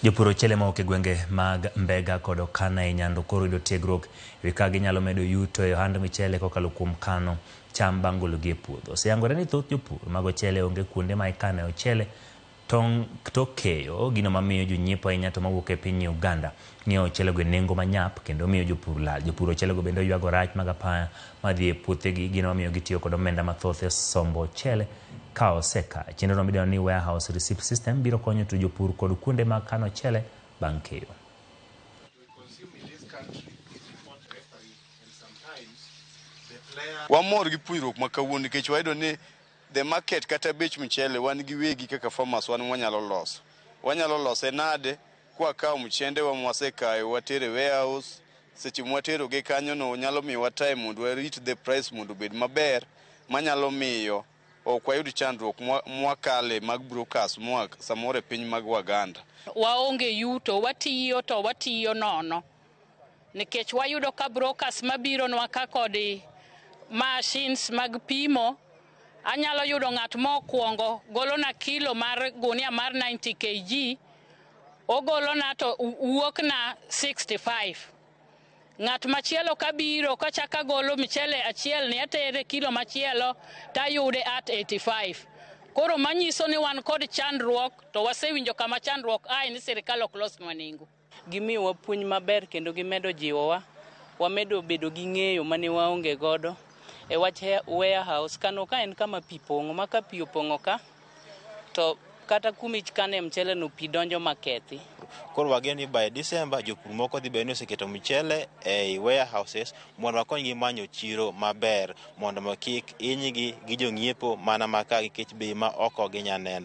Jopur ochele mawuok e gwenge mag Mbega kod Okana e Nyando koro yudo tiegruok e wi kaka ginyalo medo yuto e ohand michele kokalo kuom kano cham bang' gologi e puodho. Oseyangore ni thoth jopur mag ochele onge kuonde ma ikane ochele tong' tok keyo, gino mamiyo jonyiepo ahinya to mawuok e piny Uganda ng'iewo ochelego e nengo manyap kendo miyo jopur lal. Jopur ochelego bende oywago rach mag apaya madhi e puothegi, gino mamiyo gitiyo kod omenda mathoth e sombo ochele ka oseka. Chenrono midendo ni Warehouse Receipt System biro konyo to jopur kod kuonde mag kano ochele bang' keyo. Wamor gi puonjruok ma kawuono nikech wayudo ni the market kata bech mchele wan gi wegi kaka farmers wan wanyalo loso. Wanyalo lose nade kwakawo mchendewa mwasekayo watere warehouse seche mwaterogi kanyono nyalo miyowa time mondo warit the price mondo obed maber manyalo miyo ok wayud chandruok mwakale mag brokers moa samoro e piny mag Waganda. Waonge yuto, watiyo to watiyo nono nikech wayudo ka brokers mabironwa ka kod machines mag pimo anyalo yudo ng'at mokwongo golona kilo mar gunia mar 90 kg ogolona to wuok na 65 ng'at machielo kabiro kachako agolo michele achiel ni atere kilo machielo tayude at 85 koro manyiso ni wan kod chandruok to wasewinjo kama chandruok ae ni sirikal ok losnwa nengo. Gimiyowa puonj maber kendo gimedo jiwowa, wamedo bedo gi ng'eyo mane waonge godo e wach warehouse. Kano ka en kama pi pong'o, ma ka pi opong'o ka to kata kuma ikane mchele no pi donjo makethi. Koro wageno ni by December jopur moko dhi bedo ni oseketo mchele ei warehouses mondo wakonygi manyo chiro maber mondo kik hinygi gi jong'iepo mana maka nikech bei ma oko ginya neno.